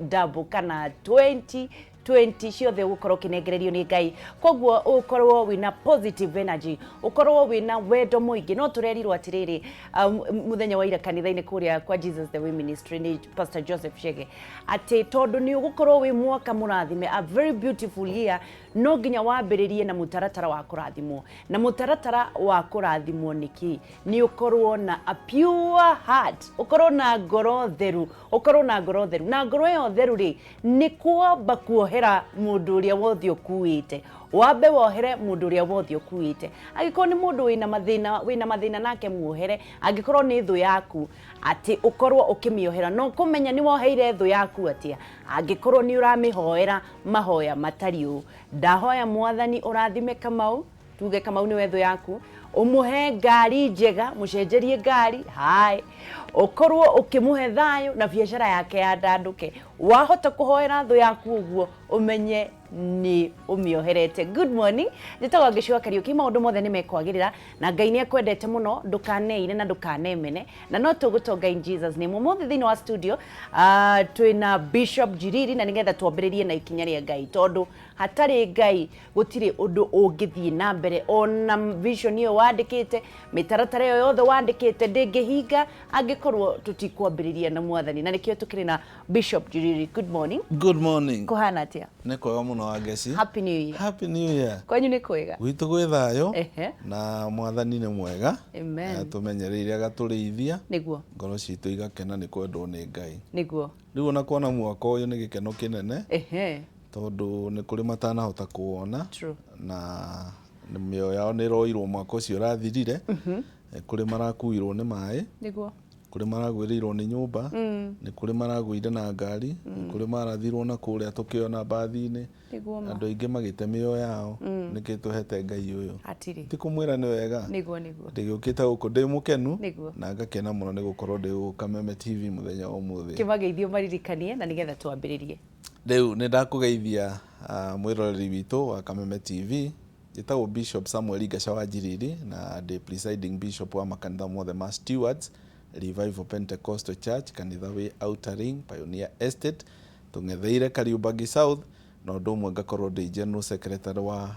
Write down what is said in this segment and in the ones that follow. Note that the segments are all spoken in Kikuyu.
Double kana 20 20 ciothe ũgũkorwo ũkĩnengererio nĩ Ngai. Koguo ũkorwo wĩna positive energy, ũkorwo wĩna wendo mũingĩ. No tũrerirwo atĩrĩrĩ, mũthenya wa ira kanitha-inĩ kũrĩa kwa Jesus the Way Ministry nĩ Pastor Joseph Chege, atĩ tondũ nĩ ũgũkorwo wĩ mwaka mũrathime, a very beautiful year, no nginya wambĩrĩrie na mũtaratara wa kũrathimwo. Na mũtaratara wa kũrathimwo nĩ kĩ? Nĩ ũkorwo na a pure heart, ũkorwo na ngoro theru, ũkorwo na ngoro theru. Na ngoro ĩyo theru rĩ, nĩ kwamba kuohera mũndũ ũrĩa wothe ũkuĩte. Wambe wohere mũndũ ũrĩa wothe ũkuĩte. Angĩkorwo nĩ mũndũ wĩna mathĩna, wĩna mathĩna nake muohere, angĩkorwo nĩ thũ yaku, atĩ ũkorwo ũkĩmĩohera. No kũmenya nĩ woheire thũ yaku atĩa? Angĩkorwo nĩ ũramĩhoera mahoya matariĩ ũũ, ndahoya Mwathani ũrathime Kamau, tuge Kamau nĩwe thũ yaku, ũmũhe ngari njega, mũcenjerie ngari, hai, ũkorwo ũkĩmũhe thayũ na biacara yake yandandũke. Wahota kũhoera thũ yaku ũguo, ũmenye nĩ ũmĩoherete. Good morning, njĩtagwo Ngĩcua Kariũki, maũndũ mothe nĩ mekwagĩrĩra na Ngai nĩ akwendete mũno, ndũkaneire na ndũkanemene, na no tũgũtonga in Jesus name. Ũmũthĩ thĩinĩ wa studio twĩna Bishop Njiriri, na nĩgetha twambĩrĩrie na ikinya rĩa Ngai, tondũ hatarĩ Ngai gũtirĩ ũndũ ũngĩthiĩ na mbere, ona vision ĩyo wandĩkĩte, mĩtaratara ĩyo yothe wandĩkĩte ndĩngĩhinga angĩkorwo tũtikwambĩrĩria na Mwathani, na nĩkĩo tũkĩrĩ na Bishop Njiriri. Good morning. Good morning. Kũhana atĩa? Nĩ kwega mũno Wangeci. Happy New Year. Happy New Year. Kwanyu nĩ kwega? Gwitũ gwĩ thayũ. Ehe. Na Mwathani nĩ mwega. Amen. Atũmenyereire agatũrĩithia. Nĩguo. Ngoro citũ igakena nĩ kwendwo nĩ Ngai. Nĩguo. Rĩu ona kuona mwaka ũyũ nĩ gĩkeno kĩnene. Ehe. Tondũ nĩ kũrĩ matanahota kũwona. True. Na mĩoyo yao nĩ ĩroirwo mwaka ũcio ũrathirire. Kũrĩ marakuirwo nĩ maĩ. Nĩguo. Kũrĩ maragwĩrĩirwo nĩ nyũmba. Nĩ kũrĩ maragũire na ngari. Nĩ kũrĩ marathirwo na kũrĩa tũkĩona mbathi-inĩ. Nĩguo ma. Andũ aingĩ magĩte mĩoyo yao. Nĩkĩ tũhete Ngai ũyũ? Hatirĩ. Ti kũmwĩra nĩ wega. Nĩguo, nĩguo. Ndĩgĩũkĩte gũkũ ndĩ mũkenu. Nĩguo. Na ngakena mũno nĩ gũkorwo ndĩ gũkũ Kameme TV mũthenya wa ũmũthĩ. Kĩmageithio maririkanie na nĩgetha twambĩrĩrie. Rĩu nĩ ndakũgeithia mwĩroreri witũ wa Kameme TV. Njĩtagwo Bishop Samuel Ngaca wa Njiriri na ndĩ presiding bishop wa makanitha mothe ma Stewards Revival Pentecostal Church, kanitha wĩ Outer Ring, Pioneer Estate, tũng'etheire Kariumbagi South, na ũndũ ũmwe ngakorwo ndĩ General Secretary wa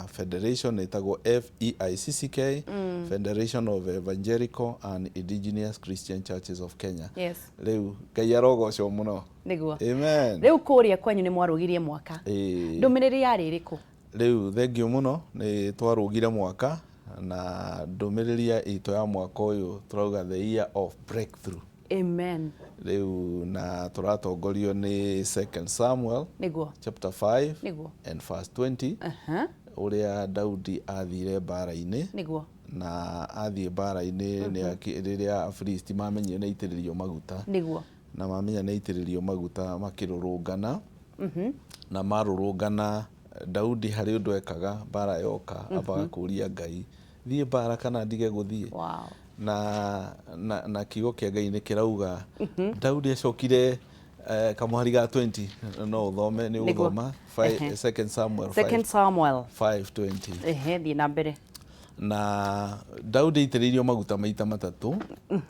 federation ĩtagwo FEICCK, Federation of Evangelical and Indigenous Christian Churches of Kenya. Yes. Rĩu Ngai arogocwo mũno. Nĩguo. Amen. Rĩu kũrĩa kwanyu nĩ mwarũgirie mwaka. Ĩĩ. Ndũmĩrĩri yarĩ ĩrĩkũ? Rĩu thengiũ mũno nĩ twarũgire mwaka na ndũmĩrĩri ya itũ ya mwaka ũyũ tũrauga the year of breakthrough. Amen. Rĩu na tũratongorio nĩ Second Samuel Nĩguo. chapter 5 Nĩguo. and verse 20. Aha. Ũrĩa Daudi athire mbara-inĩ. Nĩguo. Na athiĩ mbara-inĩ nĩ rĩrĩa Afilisti mamenyire nĩ aitĩrĩrio maguta. Nĩguo. Na mamenya nĩ aitĩrĩrio maguta makĩrũrũngana. Na marũrũngana Daudi harĩ ũndũ ekaga mbara yoka, ambaga kũria Ngai, thiĩ mbara kana ndige gũthiĩ? Wow. Na kiugo kĩa Ngai nĩ kĩrauga Daudi acokire kamũhari ga 20, no ũthome nĩ ũgũthoma Second Samuel Second Samuel 5:20. Ehe, thiĩ na mbere. Na Daudi aitĩrĩirio maguta maita matatũ,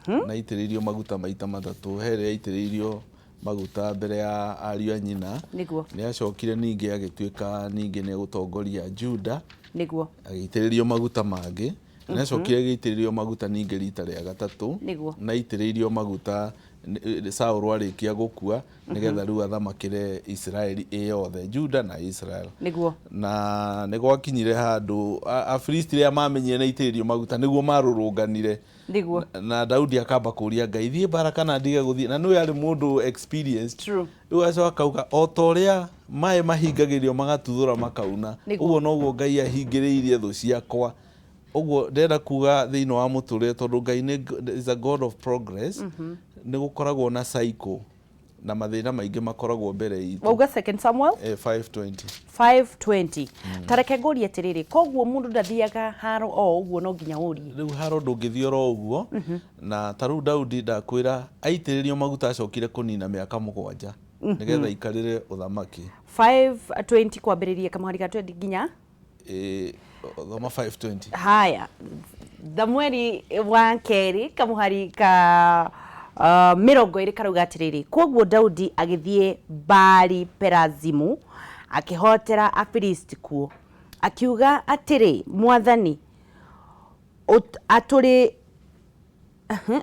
na aitĩrĩirio maguta maita matatũ, he rĩrĩa aitĩrĩirio maguta mbere ya ariũ a nyina. Nĩguo. Nĩ acokire ningĩ agĩtuĩka ningĩ nĩ egũtongoria Juda. Nĩguo. Agĩitĩrĩrio maguta mangĩ. Nĩ acokire agĩitĩrĩrio maguta ningĩ rita rĩa gatatũ. Nĩguo. Na aitĩrĩirio maguta Saũlũ arĩkia gũkua nĩgetha rĩu athamakĩre Isiraeli ĩ yothe, Juda na Israel. Nĩguo. Na nĩ gwakinyire handũ Afilisti rĩrĩa mamenyire nĩ aitĩrĩrio maguta nĩguo marũrũnganire. Nĩguo. Na Daudi akamba kũria Ngai, thiĩ mbara kana ndige gũthiĩ? Na nĩwe arĩ mũndũ experienced. True. Rĩu acoka akauga o ta ũrĩa maĩ mahingagĩrio magatuthũra makauna, Nĩguo. ũguo noguo Ngai ahingĩrĩirie thũ ciakwa. Ũguo ndĩrenda kuga thĩinĩ wa mũtũrĩre tondũ Ngai nĩ is a God of progress, nĩ gũkoragwo na cycle na mathĩna maingĩ makoragwo mbere itũ. Wauga Second Samuel? 5:20. 5:20. Ta reke ngũrie atĩrĩrĩ, koguo mũndũ ndathiaga haro o ũguo no nginya ũrie? Rĩu haro ndũngĩthiĩ oro ũguo, na ta rĩu Daudi ndakwĩra aitĩrĩrio maguta acokire kũnina mĩaka 7 nĩgetha aikarĩre ũthamaki. 5:20 kwambĩrĩria kamũhari ga 20 nginya? Thoma 5:20. Haya, Thamueli wa kerĩ kamũhari ka 20 karauga atĩrĩrĩ, kwoguo Daudi agĩthiĩ Baali Perazimu akĩhootera Afilisti kuo, akiuga atĩrĩ, Mwathani atũrĩ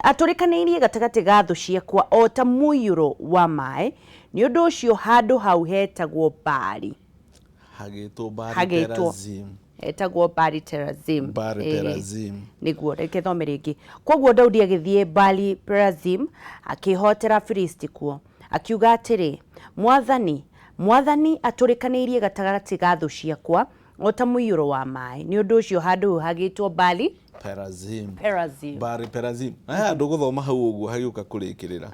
atũrĩkanĩirie gatagatĩ ga thũ ciakwa o ta mũiyũro wa maĩ. Nĩ ũndũ ũcio handũ hau hetagwo Baali. Hagĩtwo Baali Hagĩtwo. Perazim. Etagwo Baali Terazim. Baali Ĩĩ. Perazim. Nĩguo, reke thome rĩngĩ. Kwoguo Daudi agĩthiĩ Baali Perazim akĩhootera Afilisti kuo. Akiuga atĩrĩ, Mwathani, Mwathani atũrĩkanĩirie gatagatĩ ga thũ ciakwa o ta mũiyũro wa maĩ. Nĩ ũndũ ũcio handũ hau hagĩtwo Baali Perazim. Perazim. Baali Perazim. Na he handũ gũthoma hau ũguo hagĩũka kũrĩkĩrĩra.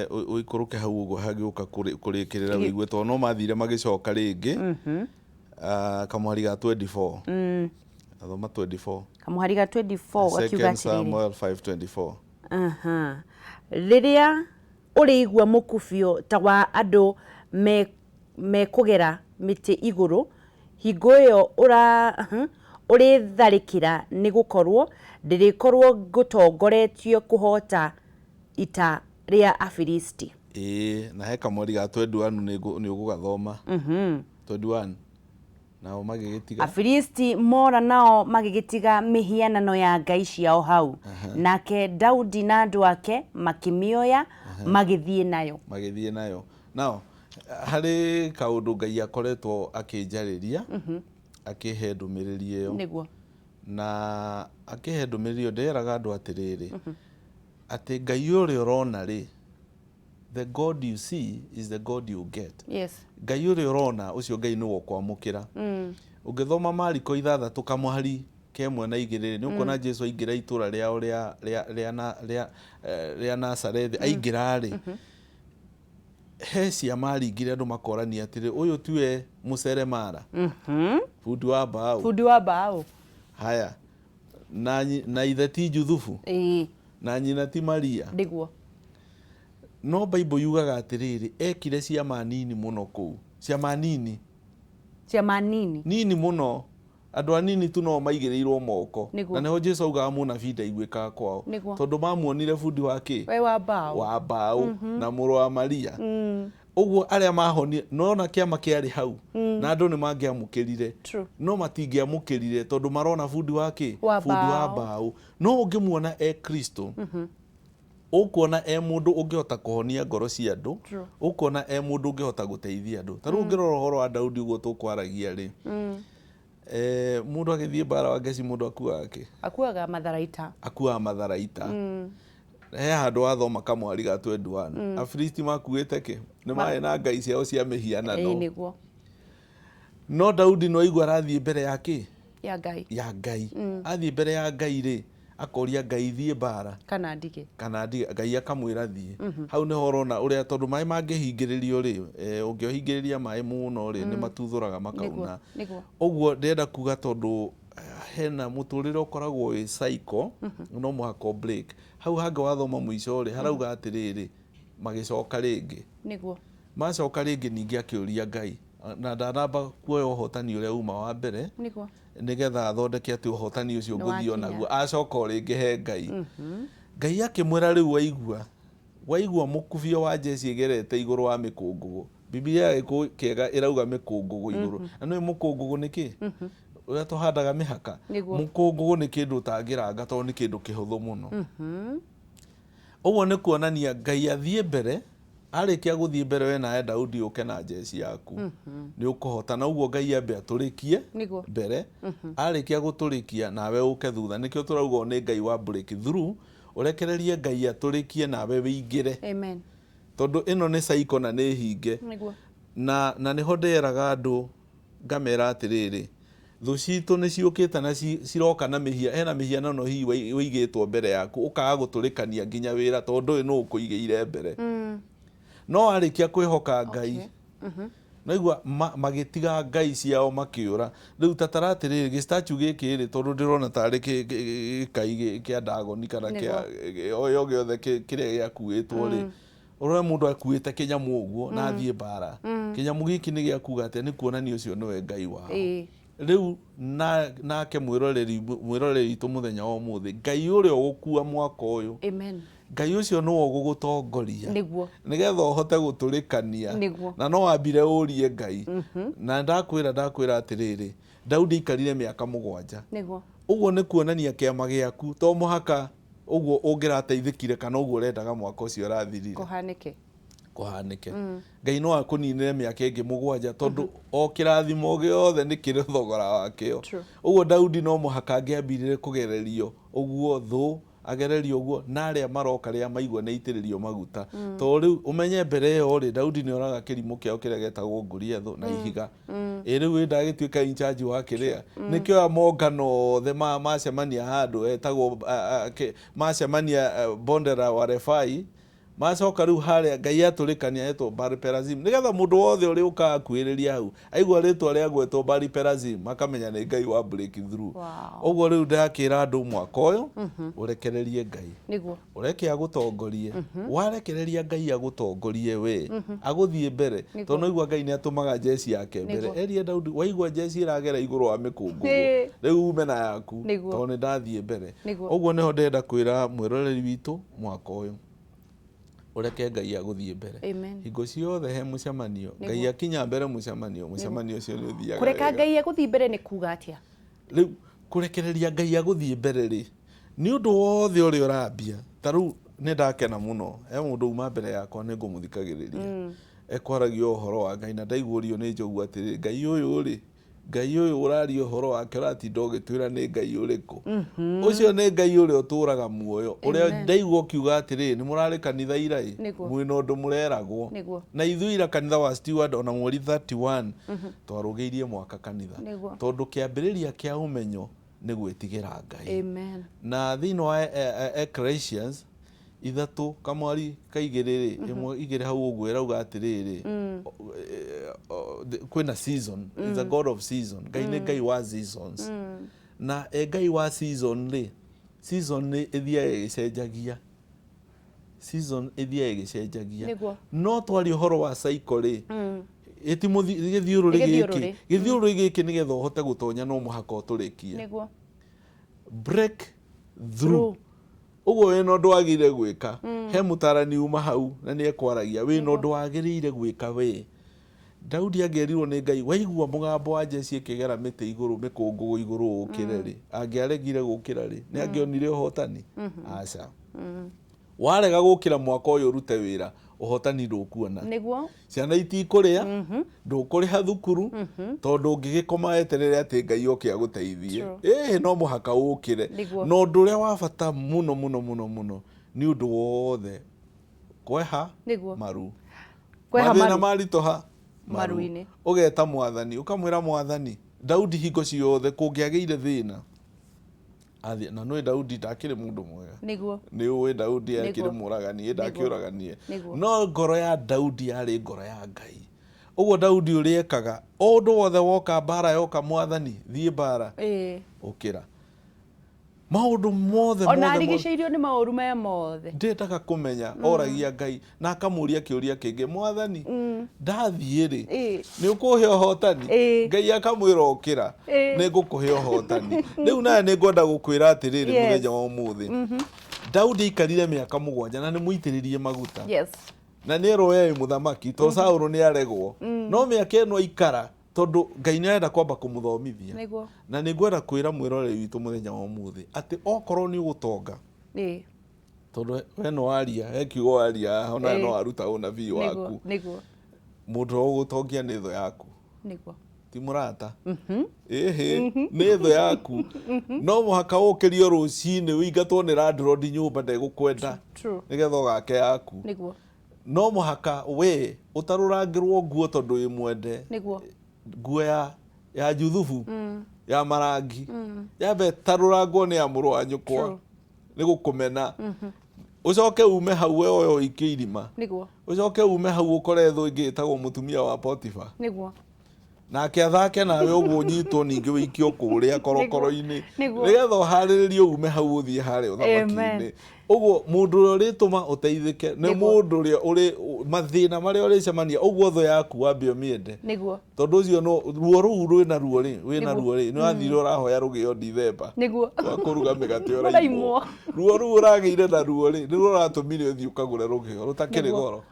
Ũikũrũke hau ũguo hagĩũka kũrĩkĩrĩra wĩigue tondũ no mathire magĩcoka rĩngĩ. Ah, kamũhari ga 24. Thoma 24. Kamũhari ga 24 gakiuga Second atĩrĩrĩ. Samuel 5:24. Aha. Rĩrĩa ũrĩigua mũkubio ta wa andũ mekũgera mĩtĩ igũrũ, hingo ĩyo ũrĩtharĩkĩra, nĩ gũkorũo ndĩrĩkorũo ngũtongoretie kũhoota ita rĩa Afilisti. Ĩĩ, na he kamweri ga 21 nĩ ũgũgathoma. 21. Nao magĩgĩtiga. Afilisti mora nao magĩgĩtiga mĩhianano ya ngai ciao hau, nake Daudi na andũ ake makĩmĩoya magĩthiĩ nayo. Magĩthiĩ nayo. Nao harĩ kaũndũ Ngai akoretwo akĩnjarĩria, akĩhe ndũmĩrĩri ĩyo. Na akĩhe ndũmĩrĩri ĩyo ndĩraga andũ atĩrĩrĩ, atĩ Ngai ũrĩa ũrona rĩ, the God you see is the God you get. Ngai ũrĩa ũrona ũcio Ngai nĩwe ũkwamũkĩra. Ũngĩthoma Mariko 6 kamũhari kemwe na 2 nĩ ũkuona Jesu aingĩra itũra rĩao rĩa Nazarethi, aingĩra rĩ, he ciama aringire andũ makorania atĩrĩ, ũyũ tiwe mũseremara, bundi wa mbaũ? Bundi wa mbaũ. Haya, na ithe ti Juthubu? Na nyina ti Maria? No Bible yugaga atĩrĩrĩ, ekire ciama nini mũno kũu, ciama nini. Ciama nini. Nini mũno, andũ anini tu no maigĩrĩirwo moko. Na nĩho Jesu augaga mũnabii ndaiguĩkaga kwao, tondũ mamuonire bundi wa kĩ? We wa mbaũ. Wa mbaũ, na mũrũ wa Maria. Ũguo arĩa mahonire nona kĩama kĩarĩ hau, na andũ nĩ mangĩamũkĩrire, no matingĩamũkĩrire tondũ marona bundi wa kĩ? Bundi wa mbaũ. No ũngĩmuona e Kristo, ũkuona e mũndũ ũngĩhota kũhonia ngoro cia andũ, ũkuona e mũndũ ũngĩhota gũteithia andũ. Ta rĩu ũngĩrora ũhoro wa Daudi ũguo tũkwaragia rĩ, mũndũ agĩthiĩ mbara wa ngeci, mũndũ akuaga kĩ? Akuaga matharaita. Akuaga matharaita. He handũ wathoma kamwari ga 21, Afilisti makuĩte kĩ? Nĩ marĩ na ngai ciao cia mĩhianano. No Daudi no aigua arathiĩ mbere ya kĩ? Ya Ngai. Ya Ngai. Athiĩ mbere ya Ngai rĩ, akoria Ngai, thiĩ mbara kana ndige? Kana ndige? Ngai akamwĩra thiĩ. Hau nĩho ũrona ũrĩa, tondũ maĩ mangĩhingĩrĩrio rĩ, ũngĩohingĩrĩria maĩ mũno rĩ, nĩ matuthũraga makauna. Ũguo ndĩrenda kuga, tondũ hena mũtũrĩre ũkoragwo wĩ cycle, no mũhaka break. Hau hangĩ wathoma mũico rĩ, harauga atĩrĩrĩ, magĩcoka rĩngĩ. Macoka rĩngĩ ningĩ akĩũria Ngai, na ndanamba kuoya ũhotani ũrĩa uma wa mbere, nĩgetha athondeke atĩ ũhotani ũcio Nĩ ngũthiĩ wakinya. Onaguo acoka o rĩngĩ he Ngai. Ngai akĩmwĩra, rĩu waigua mũkubio wa njeci ĩgerete igũrũ wa mĩkũngũgũ. Bibilia ya Gĩkũyũ kĩega ĩrauga mĩkũngũgũ igũrũ, na nĩũĩ mũkũngũgũ nĩ kĩ? Ũrĩa tũhandaga mĩhaka. Mũkũngũgũ nĩ kĩndũ ũtangĩranga tondũ nĩ kĩndũ kĩhũthũ mũno. Ũguo nĩ kuonania Ngai athiĩ mbere, arĩkia gũthiĩ mbere, we nawe Daudi ũke na njeci yaku, nĩ ũkũhotana. Ũguo Ngai ambe atũrĩkie mbere, arĩkia gũtũrĩkia nawe ũke thutha. Nĩkĩo tũrauga ũyũ nĩ Ngai wa breakthrough, ũrekererie Ngai atũrĩkie nawe wĩingĩre. Amen. Tondũ ĩno nĩ cycle na nĩ hinge. Na nĩho ndĩraga andũ ngamera atĩrĩrĩ, thũ citũ nĩ ciũkĩte na ciroka na mĩhia, hena mĩhianano hihi wĩigĩtwo mbere yaku, ũkaga gũtũrĩkania nginya wĩra tondũ ũyũ nũ ũkũigĩire mbere. No warĩkia kwĩhoka Ngai, naigua magĩtiga ngai ciao makĩũra. Rĩu ta tara atĩrĩrĩ, gĩ statue gĩkĩ rĩ, tondũ ndĩrona tarĩ gĩkai kĩa Ndagoni kana kĩa o gĩothe kĩrĩa gĩakuĩtwo rĩ, ũrore mũndũ akuĩte kĩnyamũ ũguo na athiĩ mbara. Kĩnyamũ gĩkĩ nĩ gĩa kuga atĩa? Nĩ kuonania ũcio nĩwe Ngai wao. Rĩu na nake mwĩroreri mwĩroreri witũ mũthenya wa ũmũthĩ, Ngai ũrĩa ũgũkua mwaka ũyũ, Amen. Ngai ũcio nĩwe ũgũgũtongoria nĩgetha ũhote gũtũrĩkania. Na no wambire ũrie Ngai. Na ndakwĩra ndakwĩra atĩrĩrĩ, Daudi aikarire mĩaka 7. Ũguo nĩ kuonania kĩama gĩaku to mũhaka ũguo ũngĩrateithĩkire kana ũguo ũrendaga mwaka ũcio ũrathirire Kũhanĩke. Kũhanĩke. Ngai no akũninĩre mĩaka ĩngĩ 7 tondũ o kĩrathimo gĩothe nĩ kĩrĩ thogora wakĩo. Ũguo Daudi no mũhaka angĩambirire kũgererio ũguo thũ agererio ũguo na arĩa maroka rĩrĩa maigua nĩ aitĩrĩrio maguta. Tondũ rĩu ũmenye mbere ĩyo rĩ, Daudi nĩ oraga kĩrimũ kĩao kĩrĩa gĩetagwo Goliathũ na ihiga. Ĩ rĩu ĩ ndagĩtuĩka in charge wa kĩrĩa. Nĩkĩo aya mongano othe macemania handũ etagwo macemania bonde la Warefai, macoka rĩu harĩa Ngai atũrĩkania etwo Baal-perazim, nĩgetha mũndũ wothe ũrĩa ũkaga akuhĩrĩria hau aigua rĩtwa rĩagwetwo Baal-perazim akamenya nĩ Ngai wa break through. Ũguo rĩu ndakĩra andũ mwaka ũyũ ũrekererie Ngai. Ũreke agũtongorie. Warekereria Ngai agũtongorie we, agũthiĩ mbere. Tondũ no igua Ngai nĩ atũmaga jeshi yake mbere. Erie Daudi, waigua jeshi ĩragera igũrũ wa mĩkũngũgũ, rĩu ume na yaku, tondũ nĩ ndathiĩ mbere. Ũguo nĩho ndĩrenda kwĩra mwĩroreri witũ mwaka ũyũ. Ũreke Ngai agũthiĩ mbere. Amen. Hingo ciothe he mũcemanio, Ngai akinya mbere mũcemanio, mũcemanio ũcio nĩ ũthiaga Kũreka wega. Ngai agũthiĩ mbere nĩ kuga atĩa? Rĩu kũrekereria Ngai agũthiĩ mbere rĩ, nĩ ũndũ wothe ũrĩa ũrambia. Ta rĩu nĩ ndakena mũno, he mũndũ uma mbere yakwa nĩ ngũmũthikagĩrĩria. Ekwaragia ũhoro wa Ngai na ndaiguũrio nĩ njogu atĩrĩrĩ, Ngai ũyũ rĩ, Ngai ũyũ ũraria ũhoro wake ũratinda ũgĩtwĩra nĩ Ngai ũrĩkũ? Ũcio nĩ Ngai ũrĩa ũtũraga muoyo, ũrĩa ndaigua ũkiuga atĩrĩrĩ, nĩ mũrarĩ kanitha ira ĩ, mwĩna ũndũ mũreragwo. Na ithuĩ ira kanitha wa Steward ona mweri 31 twarũgĩirie mwaka kanitha. Tondũ kĩambĩrĩria kĩa ũmenyo nĩ gwĩtigĩra Ngai. Na thĩinĩ wa Ecclesiastes 3 kamwari ka 2 rĩ, 1 2 hau ũguo ĩrauga atĩrĩrĩ, kwĩna season, is a God of season. Ngai nĩ Ngai wa seasons. Na e Ngai wa season rĩ, season nĩ ĩthiaga ĩgĩcenjagia. Season ĩthiaga ĩgĩcenjagia. No twaria ũhoro wa cycle rĩ, gĩthiũrũrĩ gĩkĩ, gĩthiũrũrĩ gĩkĩ nĩgetha ũhote gũtonya no mũhaka ũtũrĩkie. Break through. Ũguo wĩna ũndũ wagĩrĩire gwĩka. He mũtarani uma hau na nĩ ekwaragia, wĩna ũndũ wagĩrĩire gwĩka we. Daudi angĩerirwo nĩ Ngai, waigua mũgambo wa jeshi ĩkĩgera mĩtĩ igũrũ, mĩkũngũgũ igũrũ ũkĩre rĩ, angĩaregire gũkĩra rĩ, nĩ angĩonire ũhotani? Aca. Warega gũkĩra mwaka ũyũ ũrute wĩra, ũhotani ndũkuona. Ciana itikũrĩa, ndũkũrĩha thukuru, tondũ ũngĩgĩkoma weterere atĩ Ngai oke agũteithie. Ĩĩ no mũhaka ũkĩre. Na ũndũ ũrĩa wa bata mũno mũno mũno mũno nĩ ũndũ wothe kweha maru. Mathĩna maritũha maru. Ũgeta mwathani, ũkamwĩra mwathani, Daudi hingo ciothe kũngĩagĩire thĩna, athiĩ na nĩ Daudi ndakĩrĩ mũndũ mwega. Nĩ ũĩ Daudi akĩrĩ mũragani, ndakĩũraganie. No ngoro ya Daudi yarĩ ngoro ya Ngai. Ũguo Daudi ũrĩa ekaga, o ũndũ wothe woka mbara yoka mwathani, thiĩ mbara, ũkĩra. Maũndũ mothe Ona arigicĩirio nĩ maũru maya mothe. Ndendaga kũmenya, oragia Ngai na akamũria kĩũria kĩngĩ, mwathani, ndathiĩ rĩ, nĩ ũkũhe ũhotani? Ngai akamwĩra ũkĩra, nĩ ngũkũhe ũhotani. Rĩu nawe nĩ ngwenda gũkwĩra atĩrĩrĩ mũthenya wa ũmũthĩ, Daudi aikarire mĩaka 7 na nĩ mũitĩrĩrie maguta. Na nĩ erwo we wĩ mũthamaki, tondũ Saũlũ nĩ aregwo. No mĩaka ĩno aikara, tondũ Ngai nĩ arenda kwamba kũmũthomithia. Na nĩ ngwenda kwĩra mwĩroreri witũ mũthenya wa ũmũthĩ atĩ okorwo nĩ ũgũtonga, tondũ we no waria, he kiugo waria haha, ona no waruta ũnabii waku. Mũndũ ũrĩa ũgũtongia nĩ thũ yaku. Ti mũrata. Ĩhĩ, nĩ thũ yaku. No mũhaka ũkĩrio rũcinĩ ũingatwo nĩ landlord nyũmba ndegũkwenda. Nĩgetha ũgake yaku. No mũhaka we ũtarũrangĩrwo nguo tondũ wĩ mwende. Nguo ya Juthubu, ya marangi. Yambe ĩtarũrangwo nĩ ya mũrũ wa nyũkwa. Nĩ gũkũmena. Ũcoke ume hau we woe ũikio irima. Ũcoke ume hau ũkore thũ ĩngĩ ĩtagwo mũtumia wa Potifa. Nake athake nawe ũguo ũnyitwo ningĩ ũikio kũrĩa korokoro-inĩ. Nĩgetha ũharĩrĩrio ume hau ũthiĩ harĩa ũthamaki-inĩ. Ũguo mũndũ ũrĩa ũrĩtũma ũteithĩke nĩ mũndũ ũrĩa ũrĩ mathĩna marĩa ũrĩcemania, ũguo thũ yaku wambe ũmĩende. Tondũ ũcio no ruo rũu rwĩna ruo rĩ, wĩna ruo rĩ, nĩ wathire ũrahoya rũgĩo Dithemba. Rwa kũruga mĩgate ũraimwo. Ruo rũu ũragĩire na ruo rĩ, nĩruo rũratũmire ũthiĩ ũkagũre rũgĩo rũtakĩrĩ goro.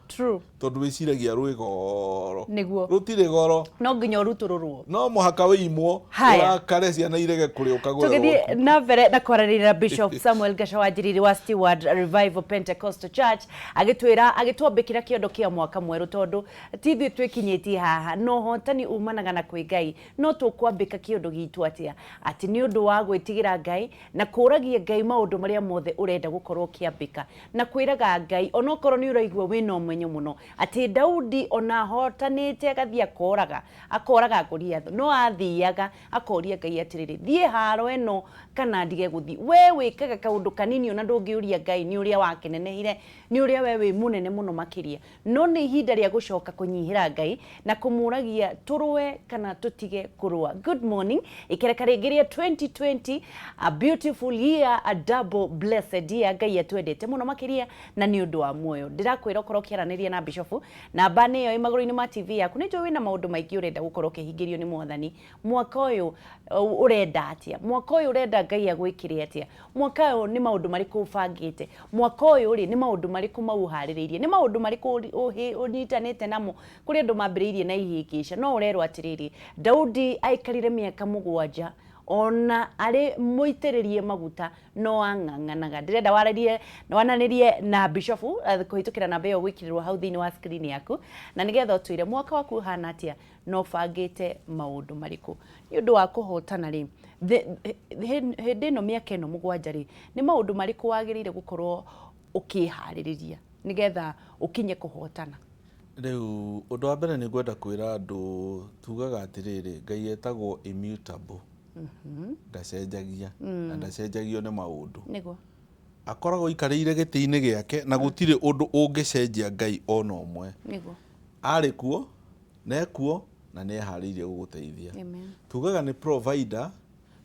Tondũ wĩciragia rwĩ goro. Rũtirĩ goro. No nginya ũrutũrũrwo. No mũhaka wĩimwo, ũrakare ciana irege kũrĩa ũkagũre Tũgĩthiĩ na mbere na kwaranĩria na Bishop Samuel Gaca wa Njiriri wa Steward Revival Pentecostal Church, agĩtwĩra, agĩtwambĩkĩra kĩondo kĩa mwaka mwerũ, tondũ ti ithuĩ twĩkinyĩtie haha, na ũhotani umanaga na kwĩ Ngai. No tũkwambĩka kĩondo gitũ atĩa? Atĩ nĩ ũndũ wa gwĩtigĩra Ngai na kũragia Ngai maũndũ marĩa mothe ũrenda gũkorwo ũkĩambĩka, na kwĩraga Ngai onokorwo nĩ ũraigua wĩna ũmenyo mũno atĩ Daudi ona ahotanĩte agathiĩ akoraga, akoraga Goliath, no athiaga akoria Ngai atĩrĩrĩ, thiĩ haro ĩno kana ndige gũthiĩ? We wĩkaga kaũndũ kanini ona ndũngĩũria Ngai nĩ ũrĩa wakenenehire, nĩ ũrĩa we wĩ mũnene mũno makĩria. No nĩ ihinda rĩa gũcoka kũnyihĩra Ngai na kũmũragia tũrũe kana tũtige kũrũa. Good morning. Ikereka rĩngĩ rĩa 2020, a beautiful year, a double blessed year. Ngai atwendete mũno makĩria na nĩ ũndũ wa muoyo. Ndĩrakwĩra ũkorwo ũkĩaranĩria na Bishofu, namba nĩ ĩyo ĩ magũrũ-inĩ ma TV yaku. Nĩ njũĩ wĩna maũndũ maingĩ ũrenda gũkorwo ũkĩhingĩrio nĩ Mwathani. Mwaka ũyũ ũrenda atĩa? Mwaka ũyũ ũrenda Ngai agwĩkĩre atĩa? Mwaka ũyũ nĩ maũndũ marĩkũ ũbangĩte? Mwaka ũyũ rĩ, nĩ maũndũ marĩkũ mau ũharĩrĩirie? Nĩ maũndũ marĩkũ ũnyitanĩte namo? Kũrĩ andũ mambĩrĩirie na ihĩngĩca, no ũrerwo atĩrĩrĩ, Daudi aikarire mĩaka mũgwanja ona arĩ mũitĩrĩrie maguta no ang'ang'anaga. Ndĩrenda warĩrie, wananĩrie na Bishofu kũhĩtũkĩra namba ĩyo ũgwĩkĩrĩrwo hau thĩinĩ wa screen yaku, na nĩgetha ũtwĩre mwaka waku ũhana atĩa na ũbangĩte maũndũ marĩkũ. Nĩ ũndũ wa kũhotana rĩ, hĩndĩ ĩno mĩaka ĩno mũgwanja rĩ, nĩ maũndũ marĩkũ wagĩrĩire gũkorwo ũkĩharĩrĩria nĩgetha ũkinye kũhotana? Rĩu ũndũ wa mbere nĩ ngwenda kwĩra andũ, tugaga atĩrĩrĩ, Ngai etagwo immutable, ndacenjagia, na ndacenjagio nĩ maũndũ. Akoragwo aikarĩire gĩtĩ-inĩ gĩake na gũtirĩ ũndũ ũngĩcenjia Ngai ona ũmwe. Arĩ kuo, na ekuo, na nĩ eharĩirie gũgũteithia. Tugaga nĩ provider,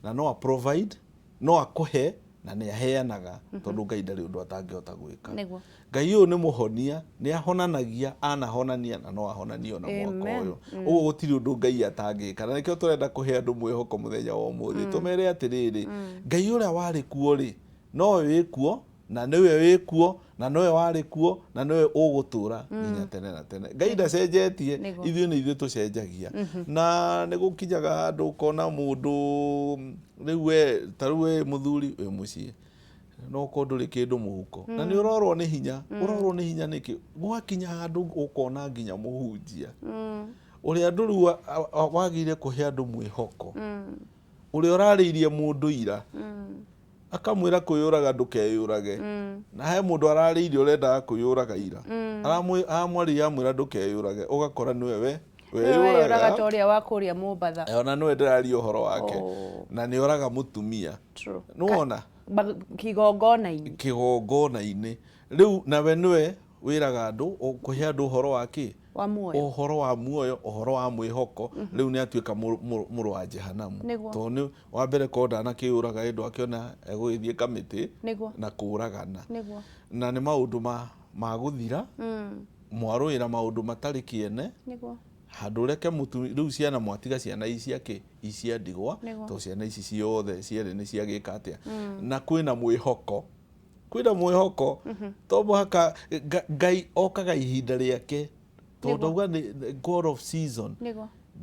na no a provide, no akũhe, na nĩ aheanaga, tondũ Ngai ndarĩ ũndũ atangĩhota gwĩka. Ngai ũyũ nĩ mũhonia, nĩ ahonanagia, anahonania, na no ahonanie ona mwaka ũyũ. Ũguo gũtirĩ ũndũ Ngai atangĩka. Na nĩkĩo tũrenda kũhe andũ mwĩhoko mũthenya wa ũmũthĩ. Tũmere atĩrĩrĩ, Ngai ũrĩa warĩ kuo rĩ, nowe wĩ kuo, na nĩwe wĩ kuo, na nĩwe warĩ kuo, na nĩwe ũgũtũra nginya tene na tene. Ngai ndacenjetie, ithuĩ nĩ ithuĩ tũcenjagia. Na nĩ gũkinyaga handũ ũkona mũndũ rĩu we, ta rĩu we mũthuri wĩ mũciĩ, no ũkorwo ndũrĩ kĩndũ mũhuko, na nĩ ũrorwo nĩ hinya. Ũrorwo nĩ hinya nĩkĩ? Gwakinya handũ ũkona nginya mũhunjia ũrĩa andũ rĩu wagĩrĩire kũhe andũ mwĩhoko, ũrĩa ũrarĩirie mũndũ ira akamwĩra kwĩyũraga ndũkeyũrage, na he mũndũ ararĩirie ũrendaga kwĩyũraga ira, aramwarĩria amwĩra ndũkeyũrage, ũgakora nĩwe we weyũraga ta ũrĩa wa kũrĩa Mombatha. Ona nĩwe ndĩraria ũhoro wake, na nĩ oraga mũtumia. Nĩwona? Kĩgongona-inĩ. Kĩgongona-inĩ. Rĩu nawe nĩwe wĩraga andũ, ũkũhe andũ ũhoro wa kĩ? Wa muoyo. Ũhoro wa muoyo, ũhoro wa mwĩhoko. Rĩu nĩ atuĩka mũrũ wa Jehanamu. Tondũ nĩ wa mbere korwo ndanakĩyũraga ĩ ndwakĩona egũgĩthiĩ kamĩtĩ na kũragana. Na nĩ maũndũ ma gũthira, mwarũĩra maũndũ matarĩ kĩene, handũ ũreke mũtumia, rĩu ciana mwatiga ciana ici cia kĩ? Icia ndigwa, tondũ ciana ici ciothe cierĩ nĩ ciagĩka atĩa? Na kwĩna mwĩhoko. Kwĩna mwĩhoko, to mũhaka Ngai okaga ihinda rĩake, tondũ ndauga nĩ God of season.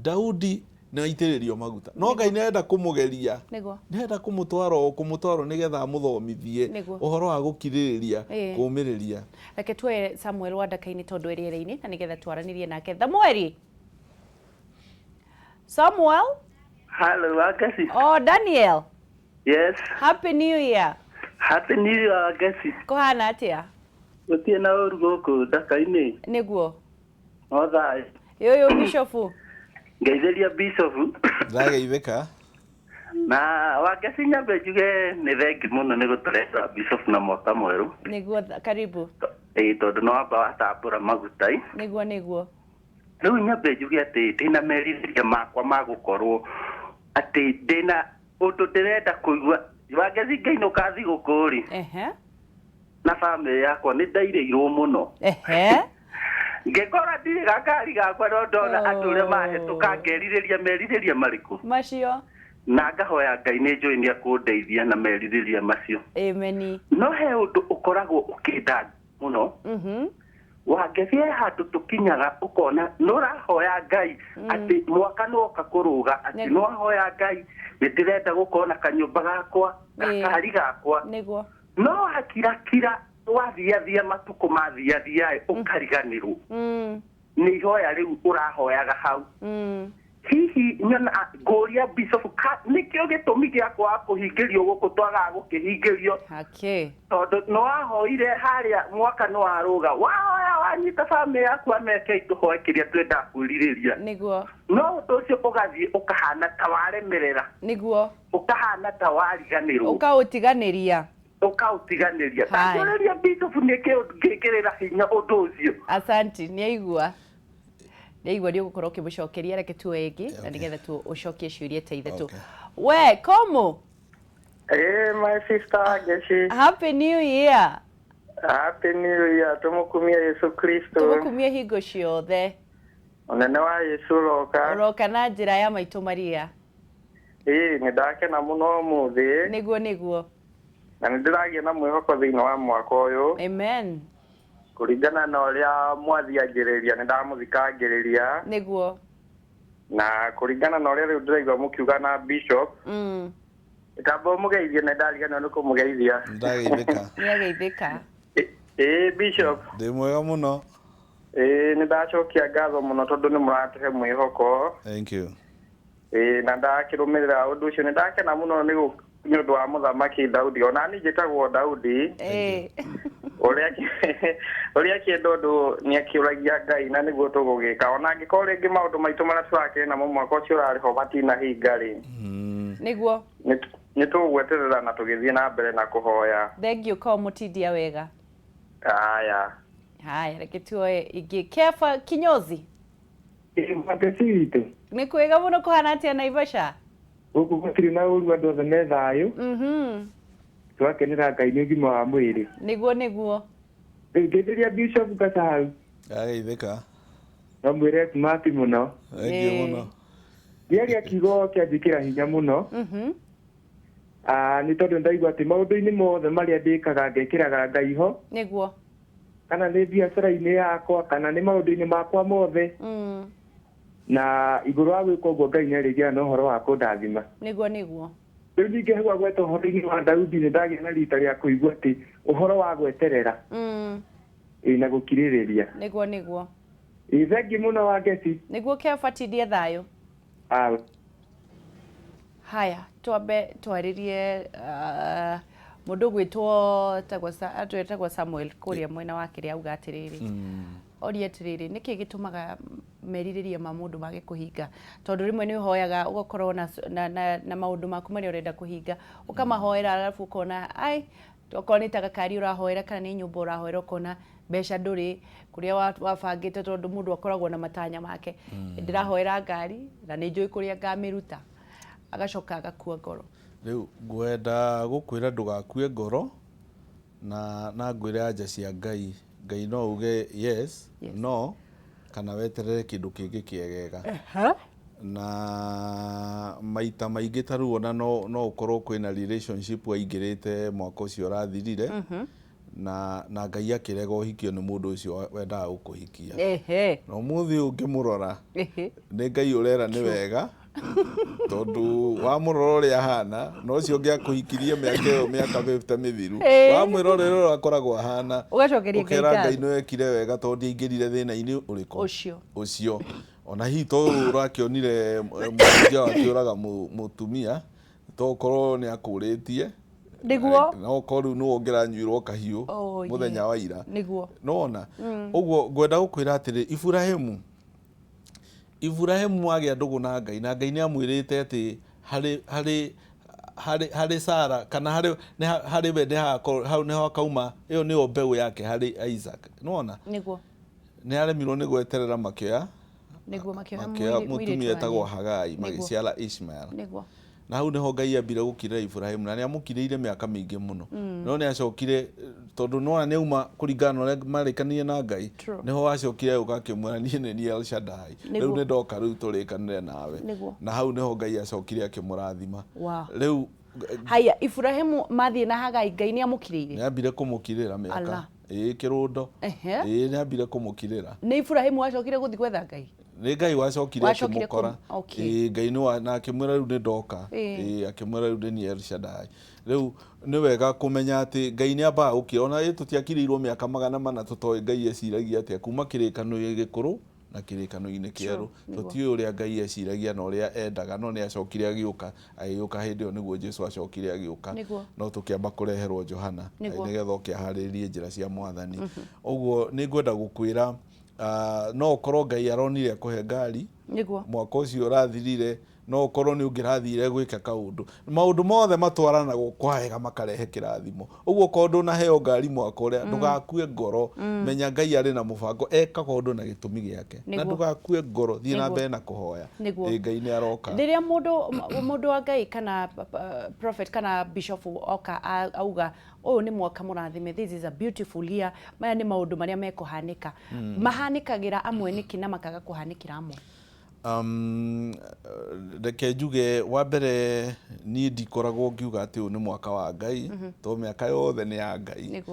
Daudi nĩ aitĩrĩrio maguta, no Ngai nĩ arenda kũmũgeria, nĩ arenda kũmũtwara o kũmũtwara nĩgetha amũthomithie ũhoro wa gũkirĩrĩria, kũũmĩrĩria. Reke tuoye Samuel wa Ndaka-inĩ tondũ ĩ rĩera-inĩ na nĩgetha twaranĩrie nake. Samueli! Samuel? Hello, Wangeci. Oh, Daniel. Yes. Happy New Year. Happy New Year, Wangeci. Kũhana atĩa? Gũtirĩ na ũru gũkũ Ndaka-inĩ. Nĩguo. No thayũ. Yũyũ Bishofu. Ngeithĩria Bishofu. Ndageithĩka. Na Wangeci nyambe njuge nĩ thengi mũno nĩ gũtũrehera Bishofu na mwaka mwerũ. Nĩguo, karibu. Ĩĩ, tondũ nĩ wamba watambũra maguta. Nĩguo, nĩguo. Rĩu nyambe njuge atĩ ndĩna merirĩria makwa ma gũkorwo atĩ ndĩna ũndũ ndĩrenda kũigua. Wangeci ngainũka thigũkũ rĩ. Na bamĩrĩ yakwa nĩ ndairĩirwo mũno. Ngĩkora ndirĩ gakari gakwa, no ndona andũ ũrĩa mahĩtũka ngerirĩria merirĩria marĩkũ macio. Na ngahoya Ngai, nĩ njũĩ nĩ akũndeithia na merirĩria macio. Ameni. No he ũndũ ũkoragwo ũkĩnda mũno. Wangĩthiĩ handũ tũkinyaga ũkona nĩ ũrahoya Ngai atĩ mwaka nĩ woka kũrũga, atĩ nĩ wahoya Ngai, nĩ ndĩrenda gũkorwo na kanyũmba gakwa, gakari gakwa. No wakirakira, wathiathia, matukũ mathiathia, ũkariganĩrwo nĩ ihoya rĩu ũrahoyaga hau. Hihi nyona ngũria bishop, nĩkĩo gĩtũmi gĩa kwaga kũhingĩrio gũkũ twagaga gũkĩhingĩrio? Tondũ nĩ wahoire harĩa mwaka nĩ warũga, wahoya, wanyita bamĩrĩ yaku, ameke tũhoe kĩrĩa twendaga kwĩrirĩria. No ũndũ ũcio ũgathiĩ ũkahana ta waremerera. Ũkahana ta wariganĩrwo. Ũkaũtiganĩria. Ũkaũtiganĩria. Ndakũrĩria bishop, nĩkĩ ngĩkĩrĩra hinya ũndũ ũcio? Asanti, nĩaigua, nĩaigua, nĩ ũgũkorwo ũkĩmũcokeria. Reke tuoe ĩngĩ na nĩgetha tu ũcokie ciũria ta ithatũ. We komo. Hey, my sister Geshi. Happy New Year. Happy New Year. Tumukumia Yesu Kristo. Tũgũkumie hingo ciothe. Ũnene wa Yesu ũroka. Ũroka na njĩra ya maitũ Maria. Ĩĩ, nĩ ndakena mũno ũmũthĩ. Nĩguo. Na nĩ ndĩragĩa na mwĩhoko thĩinĩ wa mwaka ũyũ. Amen. Kũringana na ũrĩa mwathiangĩrĩria, nĩ ndamũthikangĩrĩria. Na kũringana na ũrĩa rĩu ndĩraigua mũkiuga na bishop. Tamba ũmũgeithie, na ndariganĩrwo nĩ kũmũgeithia. Ndageithĩka. Nĩageithĩka. Ĩĩ bishop. Ndĩ mwega mũno. Ĩĩ, nĩ ndacokia ngatho mũno tondũ nĩ mũratũhe mwĩhoko. Thank you. Ĩĩ, na ndakĩrũmĩrĩra ũndũ ũcio, nĩ ndakena mũno nĩ ũndũ wa mũthamaki Daudi. Ona niĩ njĩtagwo Daudi. Ũrĩa akĩenda ũndũ nĩ akĩũragia Ngai, na nĩguo tũgũgĩka ona angĩkorwo rĩngĩ maũndũ maitũ marĩa tũrakĩrĩ namo mwaka ũcio ũrarĩ ho matinahinga rĩ. Nĩ tũgweterera na tũgĩthiĩ na mbere na kũhoya. Thank you ko mũtindia wega. Haya. Haya, reke tuoe ingĩ. Kefa kinyozi. Mateci witũ. Nĩ kwega mũno, kũhana atĩa Naivasha? Gũkũ gũtirĩ na ũru, andũ othe me thayũ. Twakenera Ngai nĩ ũgima wa mwĩrĩ. Nĩguo. Rĩu ngeithĩria Bishop Ngaca hau. Ndageithĩka. No mwĩre smart mũno. Thank you mũno. Nĩaria kiugo kĩanjĩkĩra hinya mũno. Nĩ tondũ ndaigua atĩ maũndũ-inĩ mothe marĩa ndĩkaga ngekĩraga Ngai ho. Kana nĩ biacara-inĩ yakwa, kana nĩ maũndũ-inĩ makwa mothe. Na igũrũ wa gwĩka ũguo, Ngai nĩ arĩgĩaga na ũhoro wa kũndathima. Nĩguo. Rĩu ningĩ hau agweta ũhoro-inĩ wa Daudi, nĩ ndagĩa na rita rĩa kũigua atĩ ũhoro wa gweterera ĩ na gũkirĩrĩria. Nĩguo. Ĩ, thengi mũno wa Ngeci. Nĩguo Kefa, tindie thayũ. Haya, twambe twarĩrie mũndũ ũgwĩtwo tagwo etagwo Samuel kũrĩa mwena wa kĩrĩa, auga atĩrĩrĩ, oria atĩrĩrĩ, nĩkĩ gĩtũmaga merirĩria ma mũndũ mage kũhinga? Tondũ rĩmwe nĩ ũhoyaga, ũgakorwo na maũndũ maku marĩa ũrenda kũhinga, ũkamahoera, arabu ũkona ai, okorwo nĩ ta gakari ũrahoera kana nĩ nyũmba ũrahoera, ũkona mbeca ndũrĩ kũrĩa wabangĩte, tondũ mũndũ akoragwo na matanya make, ndĩrahoera ngari na nĩ njũĩ kũrĩa ngamĩruta, agacoka agakua ngoro. Rĩu ngwenda gũkwĩra ndũgakue ngoro, na ngwĩre anja cia Ngai. Ngai no uge yes, no kana weterere kĩndũ kĩngĩ kĩegega. Na maita maingĩ ta rĩu ona no ũkorwo kwĩna relationship waingĩrĩte mwaka ũcio ũrathirire, na Ngai akĩrega ũhikio nĩ mũndũ ũcio wendaga gũkũhikia. Na ũmũthĩ ũngĩmũrora, nĩ Ngai ũrera nĩ wega, tondũ wamũrora ũrĩa ahana na ũcio ũngĩ akũhikirie mĩaka ĩyo, mĩaka 50 mĩthiru, wamwĩrorera ũrĩa akoragwo ahana, ũgacokeria Ngai ũkera Ngai ngatho. nĩ wekire wega tondũ ndiaingĩrire thĩna-inĩ ũrĩkũ. Ũcio. Ũcio ona hihi to ũrakĩonire mũhunjia wakĩũraga mũtumia, to ũkorwo nĩ akũrĩtie. No ũkorwo rĩu nĩwe ũngĩranyuirwo kahiũ mũthenya wa ira. Nĩwona ũguo ngwenda gũkwĩra atĩrĩ, Iburahimu agĩa ndũgũ na Ngai, na Ngai nĩ amwĩrĩte atĩ harĩ Sara kana harĩ nĩ harĩ we nĩ hagakorwo hau nĩho hakauma, ĩyo nĩyo mbeũ yake harĩ Isaac. Nĩwona? Nĩ aremirwo nĩ gweterera, makĩoya Nĩguo, makĩoya makĩoya mũirĩtu mũtumia wa etagwo nyina. Hagai, magĩciara Ishmael. Na hau nĩho Ngai ambire gũkirĩra Iburahimu, na nĩ amũkirĩire mĩaka mĩingĩ mũno. No nĩ acokire, tondũ nĩwona nĩ auma kũringana na ũrĩa marĩkanĩire na Ngai, nĩho acokire agĩũka akĩmwĩra niĩ nĩ niĩ El Shaddai, rĩu nĩ ndoka rĩu tũrĩkanĩre nawe. Na hau nĩho Ngai acokire akĩmũrathima. Rĩu Haya, Iburahimu mathiĩ na Hagai, Ngai nĩ amũkirĩire? Nĩ ambire kũmũkirĩra mĩaka ĩĩ kĩrũndo. Ĩĩ nĩ ambire kũmũkirĩra. Nĩ Iburahimu wacokire gũthiĩ gwetha Ngai? Nĩ Ngai wacokire akĩmũkora. Ĩĩ Ngai nĩ na akĩmwĩra rĩu nĩ ndoka. Ĩĩ akĩmwĩra rĩu nĩ niĩ El Shaddai. Rĩu nĩ wega kũmenya atĩ Ngai nĩ ambaga gũkira. Ona ĩ tũtiakirĩirwo mĩaka 400 tũtoĩ Ngai eciragia atĩa kuma kĩrĩkanĩro gĩkũrũ na kĩrĩkanĩro-inĩ kĩerũ. Tũtiũĩ ũrĩa Ngai eciragia na ũrĩa endaga, no nĩ acokire agĩũka, agĩũka hĩndĩ ĩyo nĩguo Jesu acokire agĩũka. No tũkĩamba kũreherwo Johana nĩgetha oke aharĩrĩrie njĩra cia Mwathani. Ũguo nĩ ngwenda gũkwĩra no ũkorwo Ngai aronire akũhe ngari mwaka ũcio ũrathirire, no ũkorwo nĩ ũngĩrathire gwĩka kaũndũ. Maũndũ mothe matwaranagwo kwa wega makarehe kĩrathimo. Ũguo okorwo ndũnaheo ngari mwaka ũrĩa, ndũgakue ngoro. Menya Ngai arĩ na mũbango, ekaga ũndũ na gĩtũmi gĩake. Na ndũgakue ngoro, thiĩ na mbere na kũhoya. Ĩĩ Ngai nĩ aroka. Rĩrĩa mũndũ wa Ngai kana prophet kana bishop oka auga ũyũ nĩ mwaka mũrathime, this is a beautiful year, maya nĩ maũndũ marĩa mekũhanĩka. Mahanĩkagĩra amwe nĩkĩ na makaga kũhanĩkĩra amwe? Reke njuge wa mbere niĩ ndikoragwo ngiuga atĩ ũyũ nĩ mwaka wa Ngai, tondũ mĩaka yothe nĩ ya Ngai.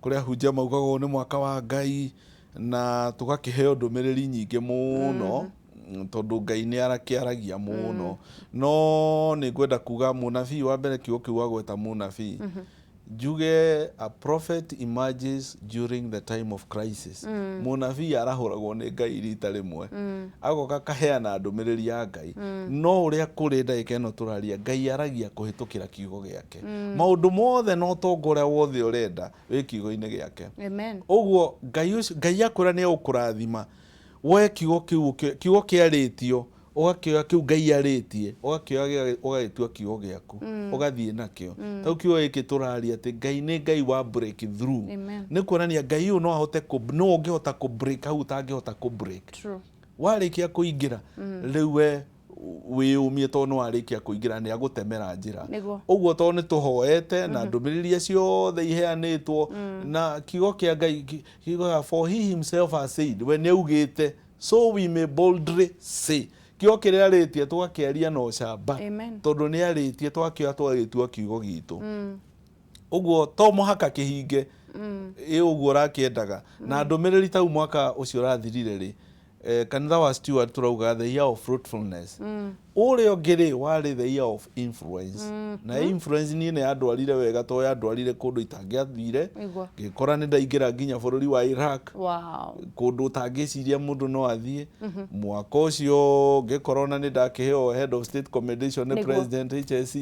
Kũrĩ ahunjia maugaga ũyũ nĩ mwaka wa Ngai na tũgakĩheo ndũmĩrĩri nyingĩ mũno, tondũ Ngai nĩ arakĩaragia mũno. No nĩ ngwenda kuga mũnabii wa mbere kiugo kĩu wagweta mũnabii, Njuge a prophet emerges during the time of crisis. Mũnabii arahũragwo nĩ Ngai rita rĩmwe. Agoka akaheana ndũmĩrĩri ya Ngai. No ũrĩa kũrĩ ndagĩka ĩno tũraria, Ngai aragia kũhĩtũkĩra kiugo gĩake. Maũndũ mothe na ũtonga ũrĩa wothe ũrenda wĩ kiugo-inĩ gĩake. Amen. Ũguo Ngai ũcio, Ngai akwĩra nĩ egũkũrathima, woe kiugo kĩu, kiugo kĩarĩtio ũgakĩoya kĩu Ngai arĩtie, ũgakĩoya ũgagĩtua kiugo gĩaku, ũgathiĩ nakĩo. Tau kiugo gĩkĩ tũraria atĩ Ngai nĩ Ngai wa break through. Nĩ kuonania Ngai ũyũ no ahote kũ, no ũngĩhota kũ break hau ũtangĩhota kũ break. Warĩkia kũingĩra, rĩu we wĩyũmie tondũ nĩ warĩkia kũingĩra nĩ agũtemera njĩra. Ũguo tondũ nĩ tũhoete na ndũmĩrĩri iria ciothe iheanĩtwo na kiugo kĩa Ngai kiugaga for he himself has said, we nĩ augĩte So we may boldly say. Kĩo kĩrĩa arĩtie tũgakĩaria na ũcamba. Amen. Tondũ nĩ arĩtie twakĩoya tũgagĩtua kiugo gitũ. Ũguo to mũhaka kĩhinge ĩ ũguo ũrakĩendaga. Na ndũmĩrĩri tau mwaka ũcio ũrathirire rĩ, kanitha wa Stewart tũrauga the year of fruitfulness. Ũrĩa ũngĩ rĩ warĩ the year of influence. Na influence niĩ nĩ yandwarire wega tondũ yandwarire kũndũ itangĩathire. Ngĩkora nĩ ndaingĩra nginya bũrũri wa Iraq. Kũndũ ũtangĩciria mũndũ no athiĩ. Mwaka ũcio ngĩkora ona nĩ ndakĩheo head of state commendation nĩ president HSC.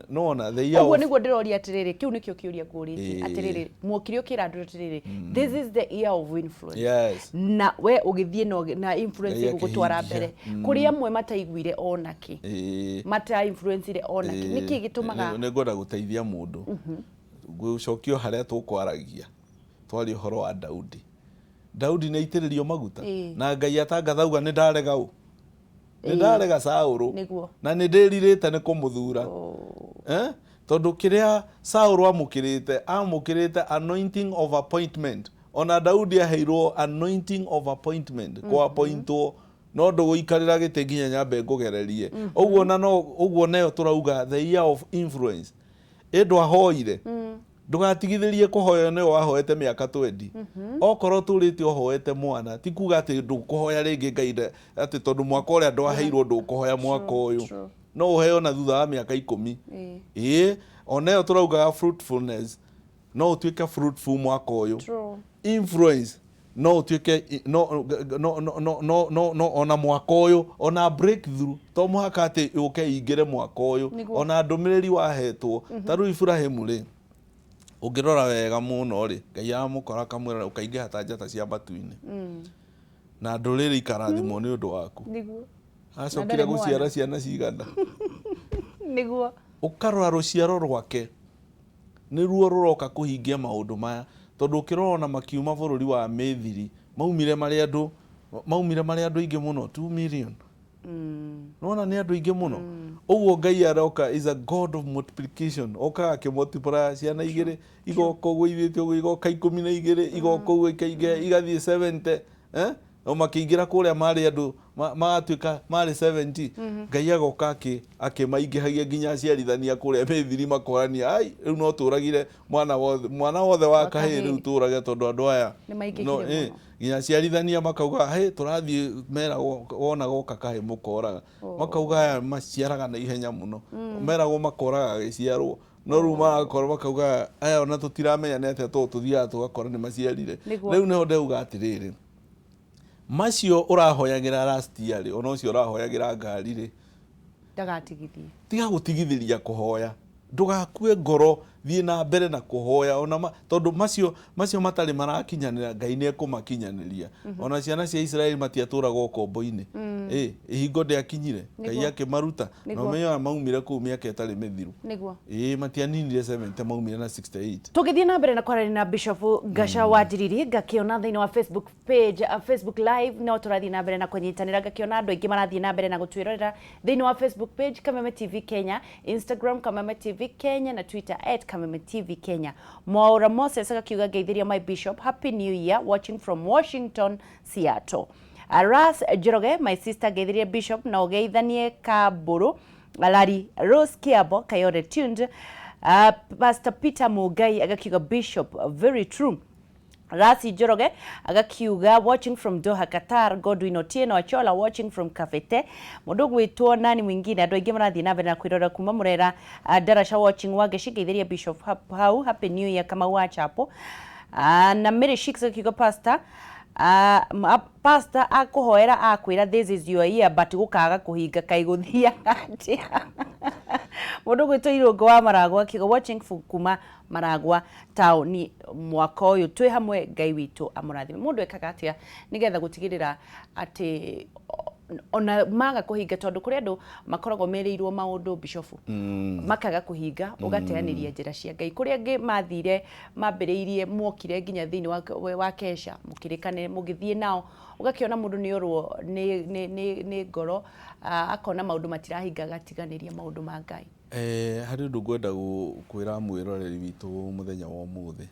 Nĩwona the year of. Ũguo nĩguo ndĩroria atĩrĩrĩ, kĩu nĩkĩo kĩũria ngũrĩtie atĩrĩrĩ, mwokire ũkĩra andũ atĩrĩrĩ, this is the year of influence. Na we ũgĩthiĩ na influence ĩgũgũtwara mbere. Kũrĩ amwe mataiguire ona kĩ. Mata influence-ire ona kĩ. Nĩkĩ gĩtũmaga. Nĩ ngwenda gũteithia mũndũ. Ngũcokia o harĩa tũkwaragia. Twaria ũhoro wa Daudi. Daudi nĩ aitĩrĩrio maguta. Na Ngai atangatha auga nĩ ndarega ũ? Nĩ ndarega Saũlũ. Na nĩ ndĩrirĩte nĩ kũmũthura. Tondũ kĩrĩa Saũlũ amũkĩrĩte, amũkĩrĩte anointing of appointment. Ona Daudi aheirwo anointing of appointment, kũ appointwo, no ndũgũikarĩra gĩtĩ nginya nyambe ngũgererie. Ũguo na no ũguo nayo tũrauga the year of influence. Ĩ ndwahoire? Ndũgatigithĩrie kũhoya nĩwe wahoete mĩaka twendi. Okorwo ũtũrĩte ũhoete mwana, ti kuga atĩ ndũkũhoya rĩngĩ Ngai atĩ tondũ mwaka ũrĩa ndwaheirwo ndũkũhoya mwaka ũyũ. No ũheo na thutha wa mĩaka ikũmi. Ĩĩ, ona ĩyo tũraugaga fruitfulness, no ũtuĩke fruitful mwaka ũyũ. Influence, no ũtuĩke no no no no no no no ona mwaka ũyũ, ona breakthrough, to mũhaka atĩ yũke ĩingĩre mwaka ũyũ. Ona ndũmĩrĩri wahetwo, ta rĩu Iburahĩmu rĩ, ũngĩrora wega mũno rĩ, Ngai aramũkora akamwĩra ũkaingĩha ta njata cia matu-inĩ. Na ndũrĩrĩ ikarathimwo nĩ ũndũ waku. Acokire gũciara ciana cigana? Ũkarora rũciaro rwake nĩruo rũroka kũhingia maũndũ maya. Tondũ ũkĩrora ona makiuma bũrũri wa Mĩthiri, maumire marĩ andũ, maumire marĩ andũ aingĩ mũno, 2 million. Nĩwona nĩ andũ aingĩ mũno. Ũguo Ngai aroka is a God of multiplication, okaga akĩmultiply ciana igĩrĩ igoka ũguo ithiĩte ũguo igoka 12 igoka ũguo ikaingĩha igathiĩ 70, eh? O makĩingĩra kũrĩa marĩ andũ magatuĩka marĩ 70. Ngai agoka akĩmaingĩhagia nginya aciarithania kũrĩa Mĩthiri makorania, ai rĩu no tũragire mwana wothe, mwana wothe wa kahĩĩ rĩu tũrage tondũ andũ aya no, nginya aciarithania makauga hĩ tũrathiĩ meragwo wona goka kahĩĩ mũkoraga, makauga aya maciaraga na ihenya mũno, meragwo makoraga agĩciarwo, no rĩu marakorwo makauga aya ona tũtiramenya nĩ atĩa tondũ tũthiaga tũgakora nĩ maciarire. Rĩu nĩho ndauga atĩrĩrĩ, macio ũrahoyagĩra last year rĩ, ona ũcio ũrahoyagĩra ngari rĩ, ndagatigithie, tiga gũtigithĩria kũhoya, ndũgakue ngoro, thiĩ na mbere na kũhoya ona tondũ macio matarĩ marakinyanĩra Ngai nĩ ekũmakinyanĩria. Ona ciana cia Israeli matiatũraga ũkombo-inĩ, ihingo ndĩakinyire Ngai akĩmaruta, na ũmenye aya maumire kũu mĩaka ĩtarĩ mĩthiru. Ĩĩ matianinire 70, maumire na 68. Tũgĩthiĩ na mbere na kwaranĩria na Bishop Gaca wa Njiriri, ngakĩona thĩinĩ wa Facebook page, Facebook live no tũrathiĩ na mbere na kũnyitanĩra, ngakĩona andũ aingĩ marathiĩ na mbere na gũtwĩrorera thĩinĩ wa Facebook page Kameme TV Kenya, Instagram Kameme TV Kenya na Twitter at Kameme TV Kenya. Mwaura Moses agakiuga ngeithĩria my bishop, happy new year, watching from Washington Seattle. Ras Njoroge, my sister, ngeithĩria bishop na ũgeithanie Kambũrũ Larry Rose Kiabo Kayore tuned. Pastor Peter Mugai agakiuga bishop very true. Rasi Njoroge agakiuga watching from Doha Qatar. Godwin Otieno Achola watching from Kafete. Mundu gwitwo nani mwingine, andu aingi marathie na mbere na kwirora kuma Murera. Darasha watching Wangeci, ngeithiria bishop hau, happy new year Kamau wa Chapo. Na Mary Shix akiuga pastor, pastor akũhoera akwĩra this is your year but gũkaga kũhinga kaĩ gũthiaga atĩa. Mũndũ gwĩtwo Irũngũ wa Maragwa akiuga watching kuma Maragwa taũni, mwaka ũyũ twĩ hamwe, Ngai witũ amũrathime. Mũndũ ekaga atĩa nĩgetha gũtigĩrĩra atĩ ona maga kũhinga, tondũ kũrĩ andũ makoragwo merĩirwo maũndũ bishofu makaga kũhinga, ũgateanĩria njĩra cia Ngai. Kũrĩ angĩ mathire mambĩrĩirie mokire nginya thĩinĩ wa kesha mũkĩrĩkane mũgĩthiĩ nao, ũgakĩona mũndũ nĩ orwo nĩ ngoro, akona maũndũ matirahinga agatiganĩria maũndũ ma Ngai. Harĩ ũndũ ngwenda kwĩra mwĩroreri witũ mũthenya wa ũmũthĩ,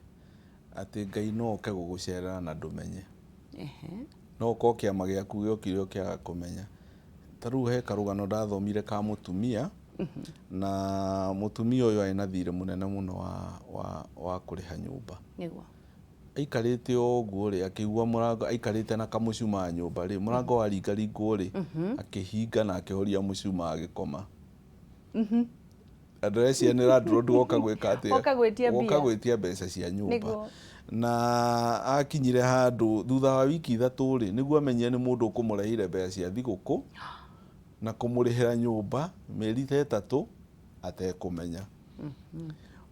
atĩ Ngai no oke gũgũcerera na ndũmenye. No ũkorwo kĩama gĩaku gĩokire ũkĩaga kũmenya. Ta rĩu he karũgano ndathomire ka mũtumia, na mũtumia ũyũ arĩ na thirĩ mũnene mũno wa kũrĩha nyũmba. Aikarĩte o ũguo rĩ, akĩigua mũrango, aikarĩte na kamũcumaa nyũmba rĩ, mũrango waringaringwo rĩ, akĩhinga na akĩhoria mũcumaa agĩkoma. Andũ eciria nĩ landlord woka gwĩka atĩa? Woka gwĩtia mbeca cia nyũmba. Na akinyire handũ thutha wa wiki 3 rĩ, nĩguo amenyire nĩ mũndũ ũkũmũreheire mbeca cia thigũkũ na kũmũrĩhĩra nyũmba mĩeri ta 3 atekũmenya.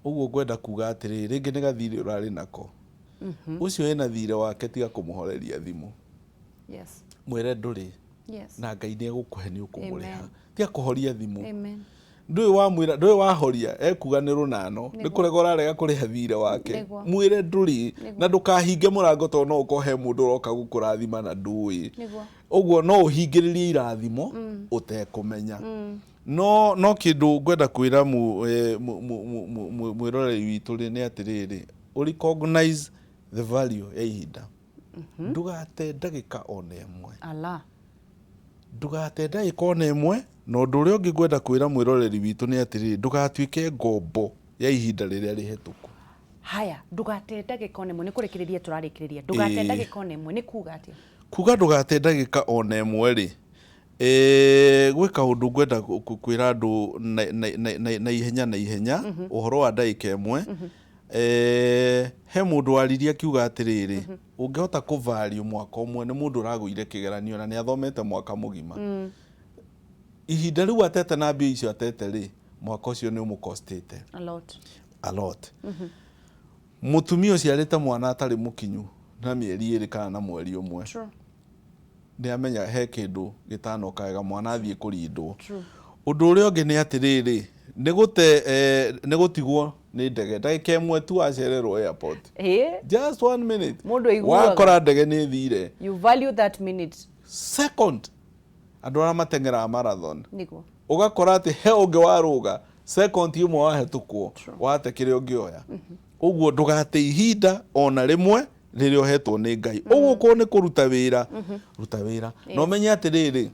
Ũguo ngwenda kuga atĩrĩrĩ, rĩngĩ nĩ gathirĩ ũrarĩ nako. Ũcio ena thirĩ wake, tiga kũmũhoreria thimũ. Mwĩre ndũrĩ. Na Ngai nĩ egũkũhe nĩ ũkũmũrĩha. Tiga kũhoria thimũ. Ndũĩ wamwĩra, ndũĩ wahoria, ekuga nĩ rũnano, nĩ kũrega ũrarega kũrĩha thirĩ wake. Mwĩre ndũrĩ, na ndũkahinge mũrango tondũ no ũkorwo he mũndũ ũroka gũkũrathima na ndũĩ. Ũguo no ũhingĩrĩrie irathimo ũtekũmenya. No kĩndũ ngwenda kwĩra mwĩroreri witũ rĩ, nĩ atĩrĩrĩ, ũ recognize the value ya ihinda. Ndũgate ndagĩka ona ĩmwe. Ndũgate ndagĩka ona ĩmwe. Na ũndũ ũrĩa ũngĩ ngwenda kwĩra mwĩroreri witũ nĩ atĩrĩrĩ, ndũgatuĩke ngombo ya ihinda rĩrĩa rĩhetũku. Haya, ndũgate ndagĩka ona ĩmwe, nĩ kũrĩkĩrĩria tũrarĩkĩrĩria. Ndũgate ndagĩka ona ĩmwe nĩ kuga atĩa? Kuga ndũgate ndagĩka ona ĩmwe rĩ, gwĩ kaũndũ ngwenda kwĩra andũ na ihenya na ihenya, ũhoro wa ndagĩka ĩmwe. He mũndũ waririe akiuga atĩrĩrĩ, ũngĩhota kũ value mwaka ũmwe nĩ mũndũ ũragũire kĩgeranio na nĩ athomete mwaka mũgima. Ihinda rĩu atete na mbia icio atete rĩ, mwaka ũcio nĩ ũmũkostĩte. A lot. A lot. Mũtumia ũciarĩte mwana atarĩ mũkinyu na mĩeri 2 kana na mweri ũmwe. Nĩ amenya he kĩndũ gĩtanoka wega, mwana athiĩ kũrindwo. Ũndũ ũrĩa ũngĩ nĩ atĩrĩrĩ, nĩ gũtigwo nĩ ndege. Ndagĩka ĩmwe tu wacererwo airport. Just 1 minute. Mũndũ aiguaga. Wakora ndege nĩ ĩthire. You value that minute. Second. Andũ arĩa mateng'eraga marathon, Nĩguo. Ũgakora atĩ he ũngĩ warũga second ĩmwe wahĩtũkwo, wate kĩrĩa ũngĩoya. Ũguo ndũgate ihinda ona rĩmwe rĩrĩa ũhetwo nĩ Ngai. Ũguo korwo nĩ kũruta wĩra, ruta wĩra, na ũmenye atĩrĩrĩ,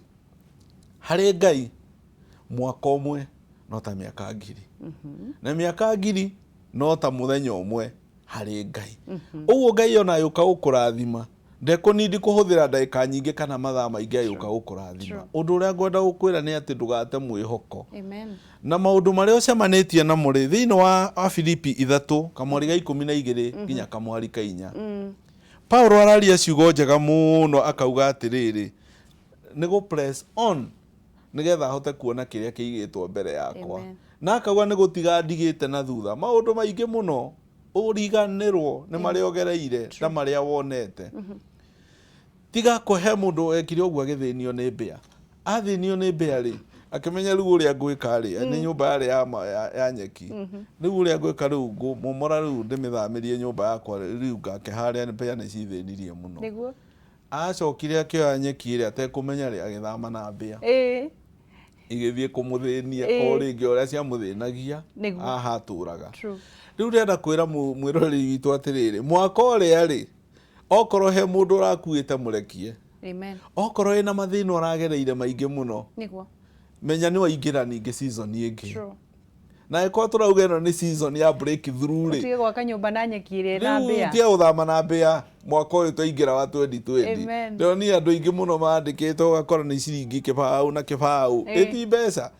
harĩ Ngai mwaka ũmwe no ta mĩaka 1000, na mĩaka 1000 no ta mũthenya ũmwe harĩ Ngai. Ũguo Ngai ona agĩũka gũkũrathima, ndekũnindi kũhũthĩra ndagĩka nyingĩ kana mathaa maingĩ agĩũka gũkũrathima. Ũndũ ũrĩa ngwenda gũkwĩra nĩ atĩ ndũgate mwĩhoko. Amen. Na maũndũ marĩa ũcemanĩtie namo rĩ, thĩinĩ wa Afilipi 3:12 nginya 4, Paulo araria ciugo njega mũno, akauga atĩrĩrĩ, nĩ gũ press on nĩgetha ahote kuona kĩrĩa kĩigĩtwo mbere yakwa. Amen. Na akauga nĩ gũtiga ndigĩte na thutha maũndũ maingĩ mũno, ũriganĩrwo nĩ marĩa ũgereire na marĩa wonete. Tiga kũhe mũndũ wekire ũguo agĩthĩnio nĩ mbĩa. Athĩnio nĩ mbĩa rĩ, akĩmenya rĩu ũrĩa ngwĩka rĩ, nĩ nyũmba yarĩ ya nyeki, rĩu ũrĩa ngwĩka rĩu ngũmomora, rĩu ndĩmĩthamĩrie nyũmba yakwa, rĩu ngake harĩa mbĩa nĩ cithĩnirie mũno. Nĩguo. Acokire akĩoya nyeki ĩrĩa atekũmenya rĩ, agĩthama na mbĩa, igĩthiĩ kũmũthĩnia o rĩngĩ ũrĩa ciamũthĩnagia haha atũraga. Rĩu ndĩrenda kwĩra mwĩroreri witũ atĩrĩrĩ, mwaka ũrĩa rĩ, okorwo he mũndũ ũrakuĩte, mũrekie. Amen. Okorwo wĩna mathĩna ũragereire maingĩ mũno, Nĩguo. Menya nĩ waingĩra ningĩ season ĩngĩ. Na ĩkorwo tũrauga ĩno nĩ season ya breakthrough rĩ, Ũtige gwaka nyũmba na nyeki ĩrĩa ĩna rĩu mbĩa. tia gũthama na mbĩa mwaka ũyũ twaingĩra wa 2020. Amen. Ndĩronire andũ aingĩ mũno mandĩkĩte, ũgakora nĩ ciringi 20 na 20. Ĩti mbeca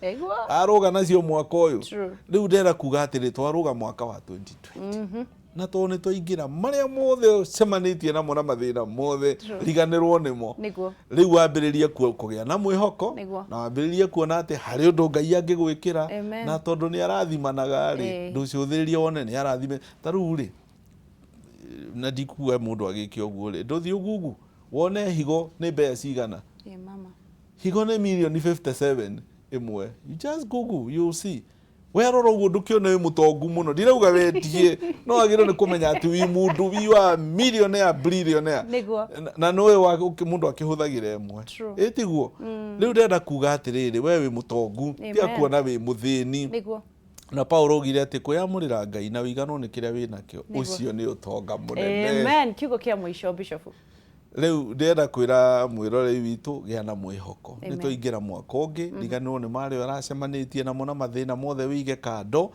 arũga nacio mwaka ũyũ. Rĩu ndĩrenda kuga atĩrĩ, twarũga mwaka wa 2020, na tondũ nĩ twaingĩra, marĩa mothe ũcemanĩtie namo na mathĩna mothe, riganĩrwo nĩmo. Rĩu wambĩrĩrie kũgĩa na mwĩhoko, na wambĩrĩrie kuona atĩ harĩ ũndũ Ngai angĩgwĩkĩra. Amen. Na tondũ nĩ arathimanaga rĩ, ndũcũthĩrĩrie wone nĩ arathime ta rĩu rĩ, na ndikuga mũndũ agĩke ũguo rĩ, ndũthiĩ Google wone higo nĩ mbeca cigana. Ĩ mama. Higo nĩ mirioni 57 ĩmwe. You just Google, you see. Werora ũguo ndũkĩone wĩ mũtongu mũno, ndirauga wendie, no wagĩrĩirwo nĩ kũmenya atĩ wi mũndũ wi wa millionaire, billionaire. Na nĩũĩ mũndũ akĩhũthagĩra ĩmwe. Ĩ tiguo? Rĩu ndĩrenda kuga atĩrĩrĩ, we wĩ mũtongu, tiga kuona wĩ mũthĩni. Na Paulo augire atĩ kwĩyamũrĩra Ngai na wĩiganwo nĩ kĩrĩa wĩ nakĩo, ũcio nĩ ũtonga mũnene. Amen. Kiugo kĩa mũico, Bishop. Rĩu ndĩrenda kwĩra mwĩroreri witũ, gĩa na mwĩhoko, nĩ twaingĩra mwaka ũngĩ. Riganĩrwo nĩ marĩa ũracemanĩtie namo na mathĩna mothe, wĩige kando,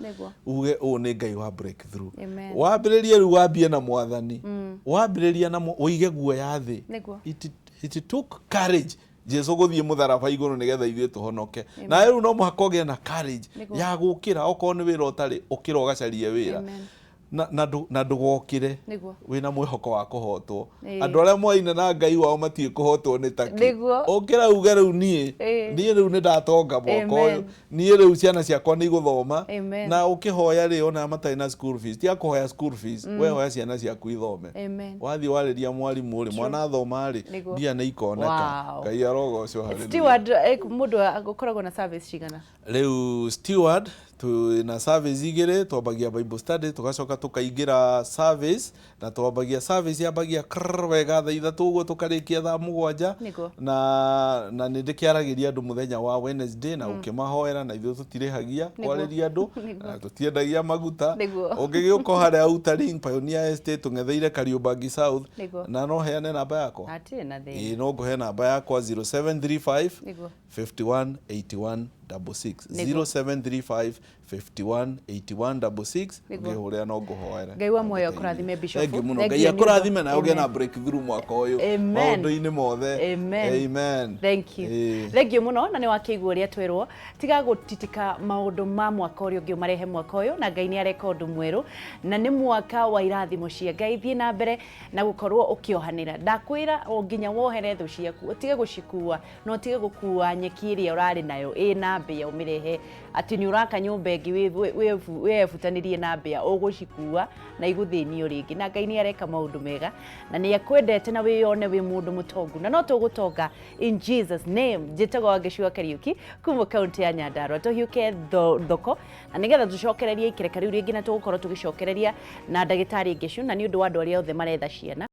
uge ũũ nĩ Ngai wa breakthrough. Wambĩrĩrie rĩu, wambie na Mwathani, wambĩrĩria na ũige guoya thĩ. It took courage Jesu gũthiĩ mũtharaba igũrũ nĩgetha ithuĩ tũhonoke. Na rĩu no mũhaka ũgĩe na courage ya gũkĩra. Okorwo nĩ wĩra ũtarĩ, ũkĩra ũgacarie wĩra. Na ndũgokĩre wĩna mwĩhoko wa kũhotwo. Andũ arĩa moaine na Ngai wao matiĩ kũhotwo nĩ taki. Ũkĩra uge rĩu niĩ, niĩ rĩu nĩ ndatonga mwaka ũyũ, niĩ rĩu ciana ciakwa nĩ igũthoma. Na ũkĩhoya rĩ, ona matarĩ na school fees, tiga kũhoya school fees, we hoya ciana ciaku ithome. Wathiĩ warĩria mwarimũ rĩ, mwana athoma rĩ, mbia nĩ ikoneka. Ngai arogocwo. Hallelujah. Steward, mũndũ ũkoragwo na service cigana? Rĩu Steward twĩna service igĩrĩ. Twambagia Bible study, tũgacoka tũkaingĩra service, na twambagia service yambagia krrr wega thaa 3 ũguo, tũkarĩkia thaa 7. Na nĩ ndĩkĩaragĩria andũ mũthenya wa Wednesday na ũkĩmahoera, na ithuĩ tũtirĩhagia kwarĩria andũ, na tũtiendagia maguta. Ũngĩgĩũka harĩa Outer Ring, Pioneer Estate, tũng'etheire Kariobangi South. Na no heane namba yakwa. Hatirĩ na thĩna. Ĩĩ, no ngũhe namba yakwa, 0735 51 81 66. 0735 51 81 66. Ũngĩhũrĩra no ngũhoere. Ngai wa muoyo akũrathime, Bishop. Thank you mũno. Thank Ngai you nĩ ũndũ- akũrathime na ũgĩe na Amen. breakthrough mwaka ũyũ Amen. maũndũ-inĩ mothe. Amen. Amen. Thank you. Thank you mũno, na nĩ wakĩigua ũrĩa twerwo, tiga gũtitika maũndũ ma mwaka ũrĩa ũngĩ ũmarehe mwaka ũyũ, na Ngai nĩ areka ũndũ mwerũ na nĩ mwaka wa irathimo cia Ngai. Thiĩ na mbere na gũkorwo ũkĩohanĩra. Ndakwĩra o nginya wohere thũ ciaku, ũtige gũcikua, na ũtige gũkua nyeki ĩrĩa ũrarĩ nayo ĩna mbĩa, ũmĩrehe atĩ nĩ ũraka nyũmba ĩngĩ wĩebutanĩrie na mbĩa, ũgũcikua na igũthĩnio rĩngĩ. Na Ngai nĩ areka maũndũ mega na nĩ akwendete, na wĩyone wĩ mũndũ mũtongu, na no tũgũtonga in Jesus name. Njĩtagwo Wangeci wa Kariuki kuma kaunti ya Nyandarua. Tũhiũke thoko na nĩgetha tũcokererie ikereka rĩu rĩngĩ, na tũgũkorwo tũgĩcokereria na ndagĩtarĩ Ngecu, na nĩ ũndũ wa andũ arĩa othe maretha ciana.